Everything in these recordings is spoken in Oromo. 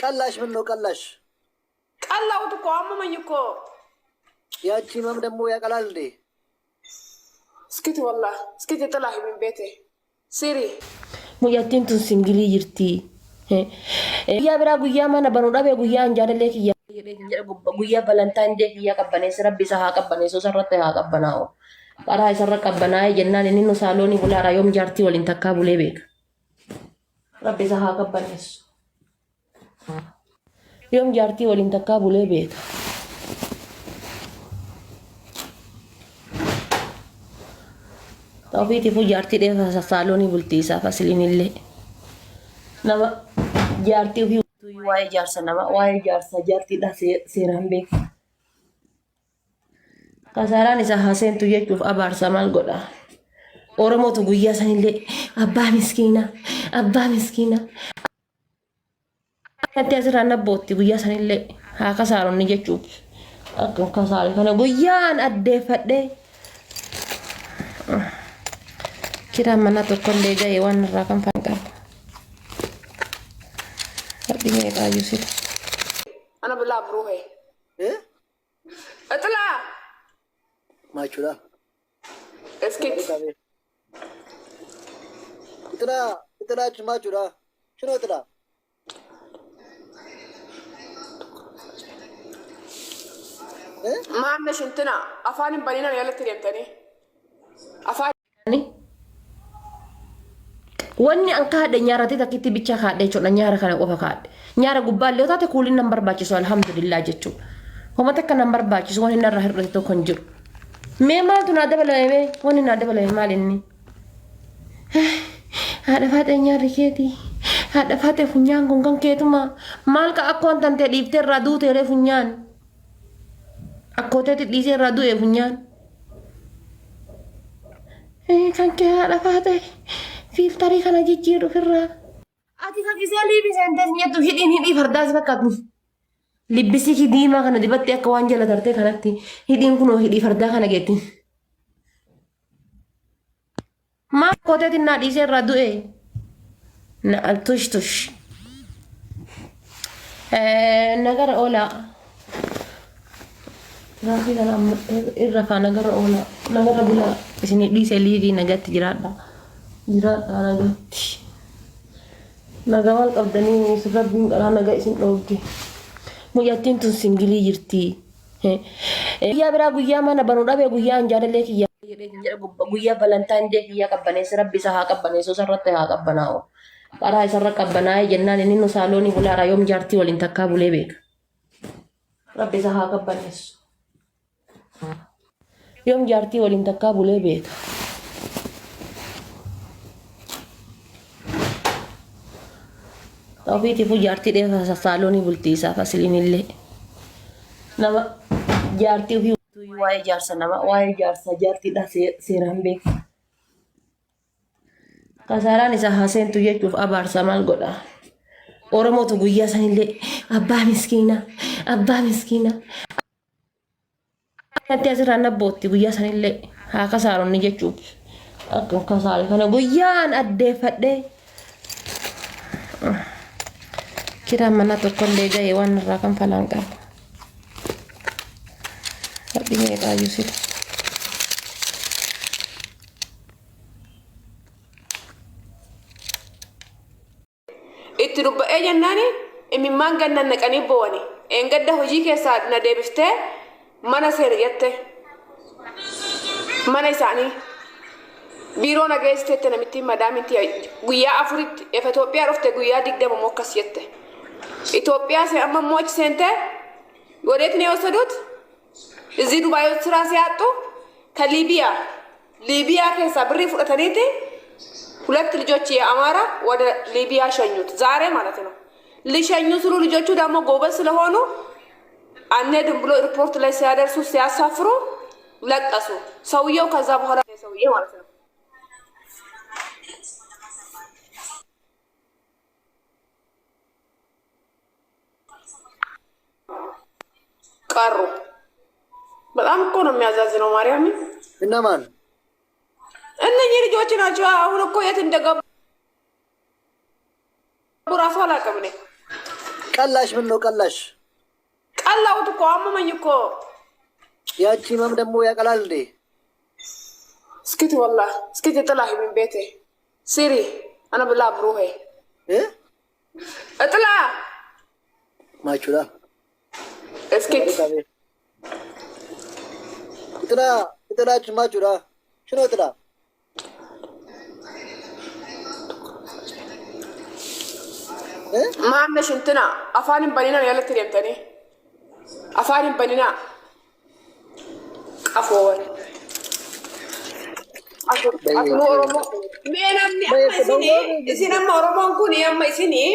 ቀላሽ ምን ነው ቀላሽ? ቀላሁት እኮ አመመኝ እኮ። ያቺ ህመም ደግሞ ያቀላል እንዴ? እስኪቲ ወላሂ እስኪቲ ጥላሂ ምን ቤቴ ሲሪ Mucattiin tun singilii jirti. Guyyaa biraa guyyaa mana banuu dhabee guyyaa jaalallee kiyya guyyaa valantaan dee kiyya qabbaneessa rabbi isa haa qabbaneessu isarratti haa qabbanaa'u. Qaraa isarra qabbanaa'e jennaan inni nu saaloonii bulaadha yoom jaartii waliin takkaa bulee beeka. Rabbi isa haa qabbaneessu. Yoom jaartii waliin takkaa bulee beeka. Ofiitiifuu jaartii dheeraa saaloonii bultii isaa fasiliin illee. Nama jaartii ofii waa'ee jaarsa nama waa'ee jaarsa jaartiidha seeraan beeku. Kasaaraan isaa haseentu jechuuf abaarsa maal godha. Oromootu guyyaa sanillee abbaa miskiinaa abbaa miskiinaa. Natti asirraa nabbootti guyyaa sanillee haa kasaaronni jechuuf akka kasaare kana guyyaan addeeffadhee kiraan mana tokkollee ga'e waan irraa kan faan qabu. Rabbi meeqaayyuu sila. አነ ብላ ብሩሄ እ እጥላ ማቹላ እስኪት ጥላ ጥላች ማቹላ ሽኖ ጥላ እ ማነሽ እንትና አፋንን በኒና ያለት ደምተኒ አፋን Wanni an kaadhe nyaarratti takkitti bicha kaadhe jechuudha. Nyaara kana qofa kaadhe. Nyaara gubbaallee yoo taate kuuliin nan barbaachisu alhamdulillah jechuudha. Homa takka nan barbaachisu wanni narraa hir'ate tokko hin jiru. Mee maaltu naa dabalame mee wanni naa dabalame maal inni? Haadha faatee nyaarri keetii. Haadha faatee funyaan kun kan keetuma. Maal ka akkoon tantee dhiiftee irraa duuteeree funyaan. Akkooteetti dhiisee irraa du'e funyaan. Kan kee haadha faatee fiiltarii kana jijjiiru ofirraa. Ati kan gisee liibii seentees nyaattu hidhiin hidhii fardaa si fakkaatu. Libbisii diimaa kana dibattee akka waan jala tartee kanatti hidhiin kunoo hidhii fardaa kana geetti. Maal kooteetiin naa dhiisee irraa du'e? Na tush tush. Nagara oolaa. Raafii kana amma irra faa nagara oolaa. Nagara bulaa. Isinii dhiisee liivii nagatti jiraadha. Jiraadha nagatti. Nagaa maal qabdanii isin rabbiin qaraa nagaa isin dhoogge. Mucattiin tun singilii jirti. Guyyaa biraa guyyaa mana banuu dhabee guyyaan jaalallee kiyya guyyaa valantaan dee kiyya qabbaneessa rabbi isa haa qabbaneessu isarratti haa qabbanaa'u. Qaraa isarra qabbanaa'e jennaan inni nu saaloonii bulaadha yoom jaartii waliin takkaa bulee beeka. Rabbi isa haa qabbaneessu. Yoom jaartii waliin takkaa bulee beeka. Ofiitiifuu jaartii dheeraa saaloonii bultii isaa fasiliin illee. Nama jaartii ofii waa'ee jaarsa nama waa'ee jaarsa jaartiidha seeraan beeku. Kasaaraan isaa haseentu jechuuf abaarsa maal godha. Oromootu guyyaa sanillee abbaa miskiinaa abbaa miskiinaa. Natti asirraa nabbootti guyyaa sanillee haa kasaaronni jechuuf akka kasaare kana guyyaan addeeffadhee kiraan mana tokkollee ga'e waan irraa kan falaan qabu. Rabbi meeqaayyuu sila. itti dubba'ee jennaani imimmaan gannan naqanii bo'ani. Eengadda hojii keessaa na deebiftee mana seene jette. Mana isaanii biiroo na geessiteette namittiin madaamitti guyyaa afuritti efa Itoophiyaa dhufte guyyaa 20 immoo akkas jette. Itoophiyaa see amma immoo achi seentee ወዴት ነው የወሰዱት? እዚህ ዱባይ ውስጥ ስራ ሲያጡ ከሊቢያ ሊቢያ keessaa birrii fudhataniiti ሁለት ልጆች የአማራ ወደ ሊቢያ ሸኙት። ዛሬ ማለት ነው። ሊሸኙ ስሉ ልጆቹ ደግሞ ጎበዝ ስለሆኑ አንሄድም ብሎ ኤርፖርት ላይ ሲያደርሱ ሲያሳፍሩ ለቀሱ። ሰውየው ከዛ በኋላ ሰውዬ ማለት ነው ቀሩ። በጣም እኮ ነው የሚያዛዝነው። ማርያምን እነማን እነኚህ ልጆች ናቸው። አሁን እኮ የት እንደገቡ ራሱ አላውቅም እኔ። ቀላሽ ምን ነው ቀላሽ? ቀላሁት እኮ አመመኝ እኮ። ያቺ ህመም ደግሞ ያቀላል እንዴ? እስኪት ወላ እስኪት ጥላ ምን ቤቴ ሲሪ አነ ብላ ብሩሄ እ እጥላ ማቹላ እስኪት ጥላ ጥላች ማቹላ ሽኖ ጥላ እ ማነሽ እንትና afaan hin baninaa yaalatti deemtanii afaan hin baninaa qafoowwan Afnu Oromoo mee namni amma isinii isin amma Oromoon kun amma isinii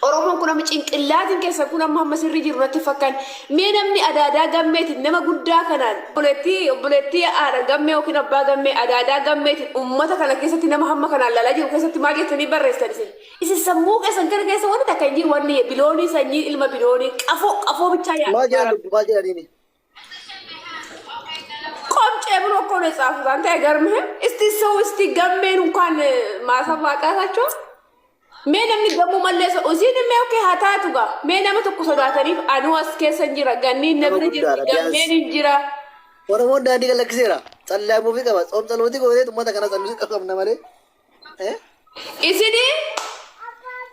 Oromoon kun amma cinqillaatiin keessa kun amma hamma sirrii jiru natti fakkaan mee namni adaadaa gammeetiin nama guddaa kanaan obboleettii obboleettii haadha gammee yookiin abbaa gammee adaadaa gammeetiin uummata kana keessatti nama hamma kanaan laalaa jiru keessatti maal jettanii barreessan isin isin sammuu keessan kana keessa wanti takka hin jiru wanni biloonii sanyii ilma biloonii qafoo qafoo bichaa maal yaadu. jedhan maal jedhaniini? ቆምጬ ብሎ እኮ ነው የጻፉት። አንተ አይገርምህም? እስቲ ሰው እስቲ ገሜን እንኳን ማሰብ አቃታቸው። Mee namni gammuu mallee isiin immoo okay haa taatu gaa mee nama tokko sodaataniif anuu as keessa hin jira ganniin Nama namni jirti guddaadha gammeen ቢያንስ hin jira. Oromoon daandii galakkiseera. Tsallaamuufii qaba. Tsoom tsalootii gootee uummata kana tsallusii qabna malee. እ Isinii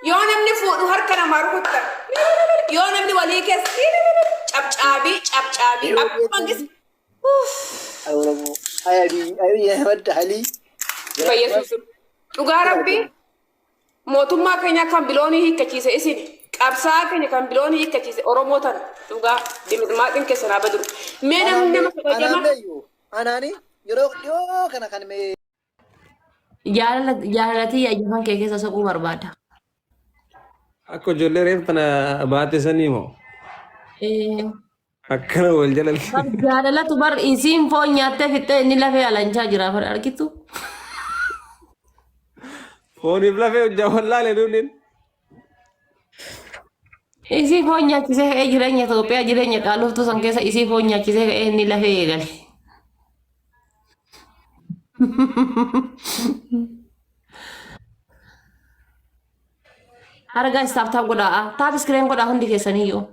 yoo namni fuudhu harka namaa rukuttan yoo namni walii keessa cabcaabii cabcaabii akkuma gis Ay Oromoo ay Abiy Abiy Ahmed Ali Yesuus dhugaa rabbii mootummaa keenya kan biloonii hiikkachiise isin qabsaa keenya kan biloonii hiikkachiise Oromoo tana dhugaa dimixmaaxiin keessa naa baduru mee namni nama kabajama Anaanneeyyuu anaani yeroo dhiyoo kana kan mee Jaalala jaalalatii afaan kee keessa soquu barbaada. Akka ijoollee reef tana baate sanii moo akkana wal jala Bar jaalalatu bar isiin foon nyaattee fixxee inni lafee alanchaa jira bar argitu. Fooniif lafee hojjaa wallaalee duuniin. Isii foon nyaachisee ka'ee jireenya Itoophiyaa jireenya qaaloftuu san keessa isii foon nyaachisee ka'ee inni lafee eegale. Argaa tap tap godhaa. Tap screen godhaa hundi keessaniyyuu.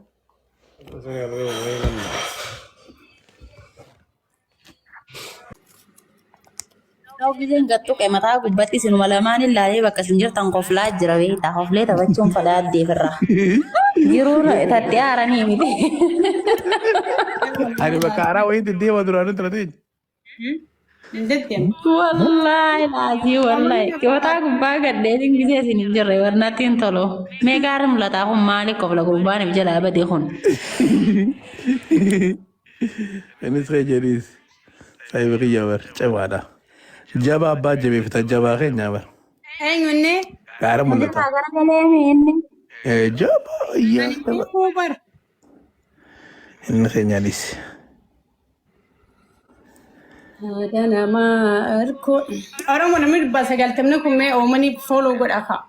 Ta'u giseen gattuqe mataa gubbatti isinuma lamaan ilaalee bakka isin jirtan koflaa jira beektaa. Koflee taphachuun fadhaa addeefirra. Jiruun tattee haaranii miti. Ani bakka haaraa wayiitti deema duraanuu tura ta'e. Hin Wallaahi laazii wallaahi. Mataa gubbaa gadheetiin gisee isin hin jirre warnatti hin tolu. Mee gaara mul'ataa kun maali kofla gurbaan if jalaa bade kun? Innis kee jedhiis. Saayiba kiyya bar cimaadha. Jabaa abbaa jabeeffata jabaa keenya bar. Eenyunni? Gaara mul'ata. Asirraa garagalee inni. Jabaa iyyaa jabaa. Kuu bar. Inni keenyaanis. Haadha namaa harkoo. Oromoo namni 190 kun mee oomanii follow godha kaa.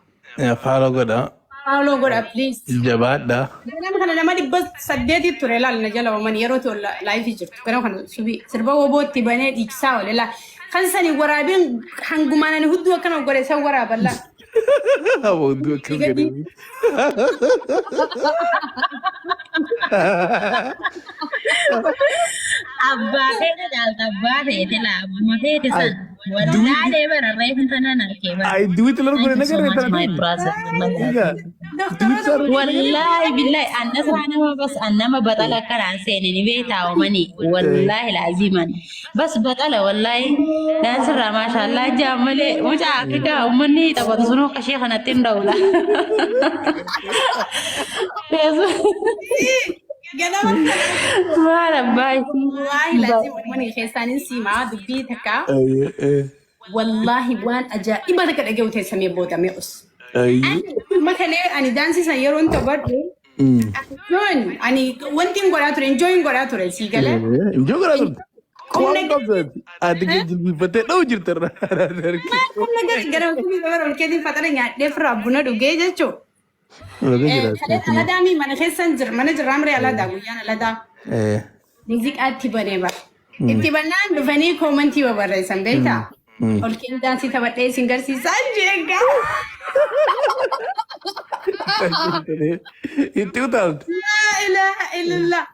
Follow godha. Follow godha please. Jabaadha. Ganama kana nama 800 ture laal na jala oomanii yeroo ta'u live jirtu. Ganama kana subii sirba wobootti banee dhiichisaa oole laal. Kan sani waraabeen hangumaan ani hudduu akkana godhe san waraaban laal. Hudduu akkas godhe. Abbaa feete dhaalta abbaa feete laa abbuma feete san. Wallaalee bara reefin tanaan arkee bara. Ay duwiti lor Thank godhe you so nagarre much tana my ta'e. brother. Egaa duwiti sarara nagarre. Wallaahi billahi annas nama bas annama baxala akkanaan seene ni beektaa oomanii wallaahi laaziman bas baxala wallaahi daansirraa maashaallah jaa malee mucaa Afrikaa uummanni taphatu sun akka ishee kanatti hin dhawla. Ganama kana Maal abbaa isii. wallaahi laazim oomanii keessaanin siimaa dubbii takka. Wallaahi waan ajaa'iba takka dhaga'u teessamee boodamee os. Makalee ani daansii san yeroon taphadhu Join ani wanti hin godhaa ture enjoy hin godhaa ture sii galee. Enjoy godhaa turte. Humna Waan qabdu ati jilbifattee dha'u jirta irraa. Humna gara gara gara ol keetiin faxara nyaadhee firraa buna dhugee jechuudha. Aladaami mana keessan jira mana jirraa miree aladaa guyyaan aladaa. Muuziqaa itti banee bara. Itti bannaan dhufanii comment babarreessan beektaa? Ol keen daansii taphadhee isin garsiisaa jeegaa. Itti utaalte. Laa ilaaha illallah.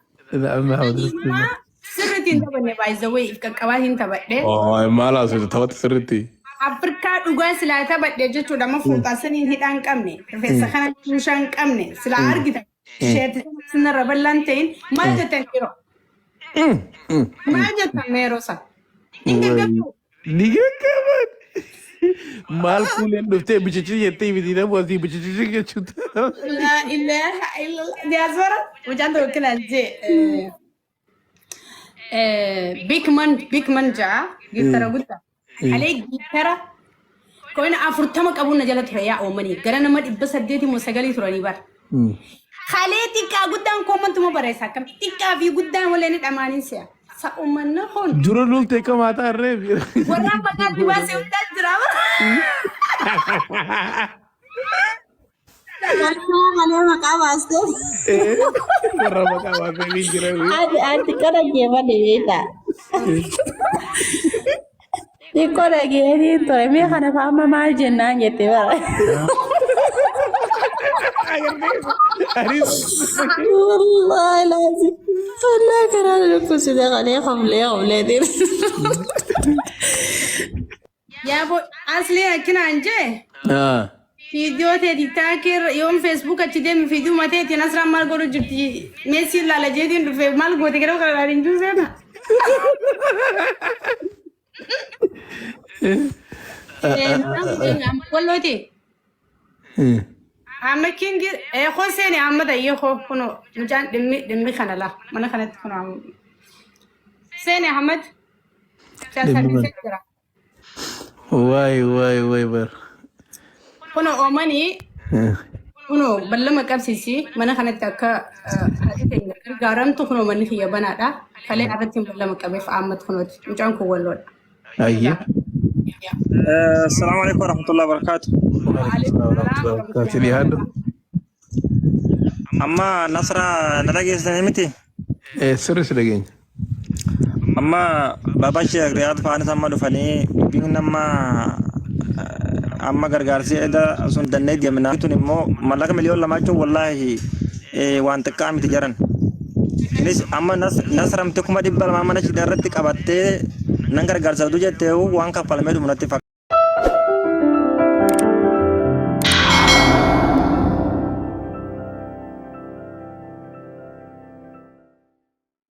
Amma Amma sirriitti hin taphanne by the way if qaqqabaa hin taphadhe. Oh, maal haasofte taphatti sirriitti. Afrikaa dhugaa silaa taphadhe jechuudha. Amma fuuxaa saniin hidhaa hin qabne, rifeensa kana tuushaa hin qabne, silaa argita. Isheetti sinarra bal'aan ta'in maal jettan yeroo? Maal jettan mee yeroo sana? Hin gaggabdu. Ni gaggaban. Maal kuuleen dhuftee bichichi jettee miti nama asii bichichi jechuudha. Laa ilaaha illallah. Diyaaspoora mucaan tokko kinaan jee. Big man big man ja'a giftara guddaa. Halee giftara koina 40 qabuun na jala ture yaa oomanii gara nama 800 moo 9 turanii bara. Halee xiqqaa guddaan koomantuma barreessa akkam xiqqaa fi guddaan waliin dhamaaniin si'a. Sa'umanna hon. Dura lultee kamaataa irree. Warraan maqaa dhibaasee hundaa jira. Malee maqaa baastee. Warra maqaa baasee ni jira. Ati ati kana geeffadhe beektaa. Xiqqoo dhageetiin ture mee kana fa'a amma maal jennaan jette bara. Anis Wallaahi laazim. Wallaahi karaa dhukkubsite qalee qoblee qobleetiin. Yaaboo asli akkinaan jee. Viidiyoo tee tiktaakii irra yoom feesbuuk achi deemi viidiyoo mateetiin asirraan maal godhu jirti meesii ilaala jeetiin dhufe maal goote gara kana hin jiru seena. Wallooti. Amma kingi koo seeni amma tayyee koo kuno mucaan dhimmi dhimmi kana laa mana kanatti kuno seeni Ahmad. Dhimmi mana. Jira. Waay waay waay bar. Kuno oomanii kuno ballama qabsiisi mana kanatti akka haati teenya gargaaramtu kuno manni kiyya banaadha. Kalee irratti ballama qabeef Ahmad kunooti mucaan kun walloodha. Ayyee. السلام عليكم ورحمة الله وبركاته. Kaati dhiyaadhu. Amma Nasra na dhageessanii miti. Sirri si dhageenya. Amma Baabaa Sheekh Riyaad fa'aanis amma dhufanii dubbiin amma amma gargaarsi eda sun dannee deemnaa tun immoo mallaqa 2,000,000 jechuun wallaahi waan xiqqaa miti jaran. Innis amma Nasramti 200,000 mana shidhaa irratti qabattee nan gargaarsa utuu jettee waan kaffalamee dhumu natti fakkaata.